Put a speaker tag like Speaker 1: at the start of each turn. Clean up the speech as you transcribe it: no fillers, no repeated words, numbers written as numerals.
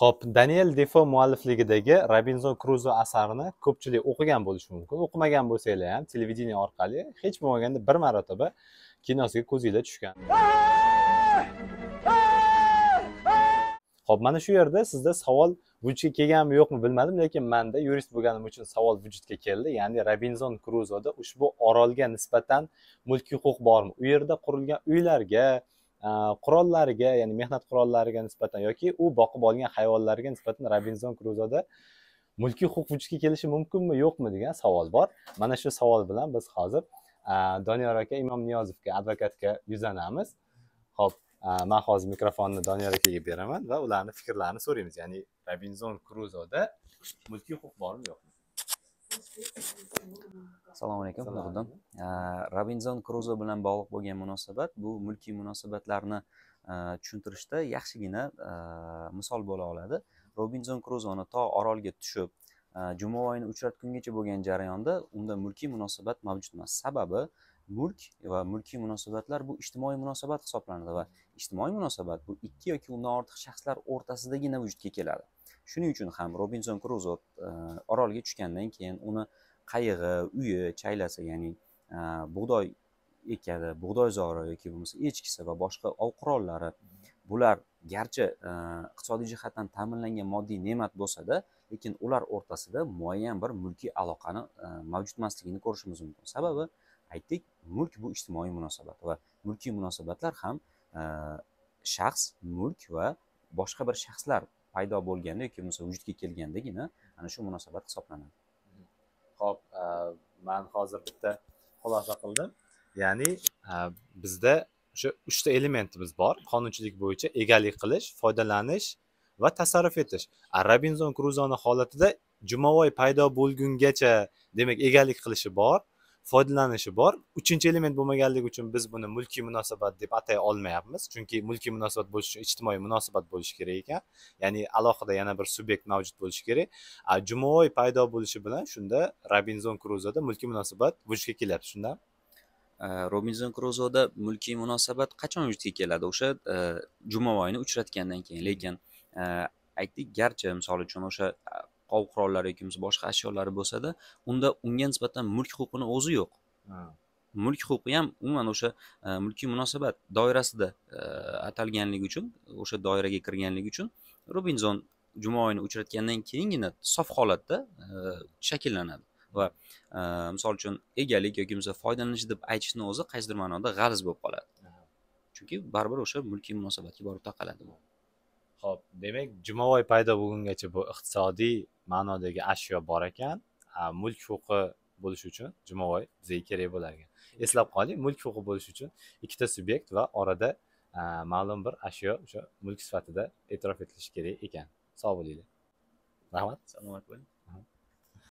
Speaker 1: Xo'p, Daniel Defo muallifligidagi Robinson Kruzo asarini ko'pchilik o'qigan bo'lishi mumkin. O'qimagan bo'lsanglar ham televideniye orqali hech bo'lmaganda bir marotaba kinosiga ko'zinglar tushgan. Xo'p, mana shu yerda sizda savol vujudga kelganmi yo'qmi bilmadim, lekin menda yurist bo'lganim uchun savol vujudga keldi. Ya'ni Robinson Kruzoda ushbu orolga nisbatan mulkiy huquq bormi? U yerda qurilgan uylarga, qurollariga, ya'ni mehnat qurollariga nisbatan yoki u boqib olgan hayvonlarga nisbatan Robinson Kruzoda mulkiy huquq vujudga kelishi mumkinmi, yo'qmi degan savol bor. Mana shu savol bilan biz hozir Doniyor aka Imom Niyozovga, advokatga yuzlanamiz. Xo'p, men hozir mikrofonni Doniyor akaga beraman va ularning fikrlarini so'raymiz. Ya'ni Robinson Kruzoda mulkiy huquq bormi, yo'qmi?
Speaker 2: Assalomu alaykum, Nuriddin. Robinson Kruzo bilan bog'liq bo'lgan munosabat bu mulkiy munosabatlarni tushuntirishda yaxshigina misol bo'la oladi. Robinson Kruzoni to orolga tushib, Jumaboyni uchratgungacha bo'lgan jarayonda unda mulkiy munosabat mavjud emas. Sababi mulk va mulkiy munosabatlar bu ijtimoiy munosabat hisoblanadi va ijtimoiy munosabat bu ikki yoki undan ortiq shaxslar o'rtasidagina vujudga keladi. Shuning uchun ham Robinson Kruzo orolga tushgandan keyin uni qayig'i, uyi, chaylasi, ya'ni bug'doy ekadi, bug'doyzori yoki bo'lmasa echkisi va boshqa ov qurollari, bular garchi iqtisodiy jihatdan ta'minlangan moddiy ne'mat bo'lsa-da, lekin ular o'rtasida muayyan bir mulkiy aloqani mavjud emasligini ko'rishimiz mumkin. Sababi aytdik, mulk bu ijtimoiy munosabat va mulkiy munosabatlar ham shaxs, mulk va boshqa bir shaxslar paydo bo'lganda yoki bo'lmasa vujudga kelgandagina ana shu munosabat hisoblanadi.
Speaker 1: Xo'p, men hozir bitta xulosa qildim. Ya'ni bizda o'sha uchta elementimiz bor. Qonunchilik bo'yicha egalik qilish, foydalanish va tasarruf etish. Robinson Kruzoni holatida Jumaboy paydo bo'lgungacha demak egalik qilishi bor, foydalanishi bor. Uchinchi element bo'lmaganligi uchun biz buni mulkiy munosabat deb atay olmayapmiz. Chunki mulkiy munosabat bo'lishi uchun ijtimoiy munosabat bo'lishi kerak ekan. Ya'ni alohida yana bir subyekt mavjud bo'lishi kerak. Jumaboy paydo bo'lishi bilan shunda Robinson Kruzoda mulkiy munosabat vujudga kelyapti, shunda.
Speaker 2: Robinson Kruzoda mulkiy munosabat qachon vujudga keladi? O'sha Jumaboyni uchratgandan keyin. Lekin aytdik, garchi misol uchun o'sha ov qurollari yoki boshqa ashyolari bo'lsa-da, unda unga nisbatan mulk huquqini o'zi yo'q. Mulk huquqi ham umuman o'sha mulkiy munosabat doirasida atalganligi uchun, o'sha doiraga kirganligi uchun Robinson Jumaboyni uchratgandan keyingina sof holatda shakllanadi va misol uchun egalik yoki bo'lmasa foydalanish deb aytishni o'zi qaysidir ma'noda g'aliz bo'lib qoladi. Chunki baribir o'sha mulkiy munosabatga borib taqaladi bu.
Speaker 1: Xo'p, demak, Jumaboy paydo bo'lgungacha bu iqtisodiy ma'nodagi ashyo bor ekan. Mulk huquqi bo'lishi uchun Jumaboy bizga kerak bo'lar ekan. Eslab qoling, mulk huquqi bo'lishi uchun ikkita subyekt va orada ma'lum bir ashyo o'sha mulk sifatida e'tirof etilishi kerak ekan. Sog' bo'linglar. Rahmat.
Speaker 2: Salomat bo'ling.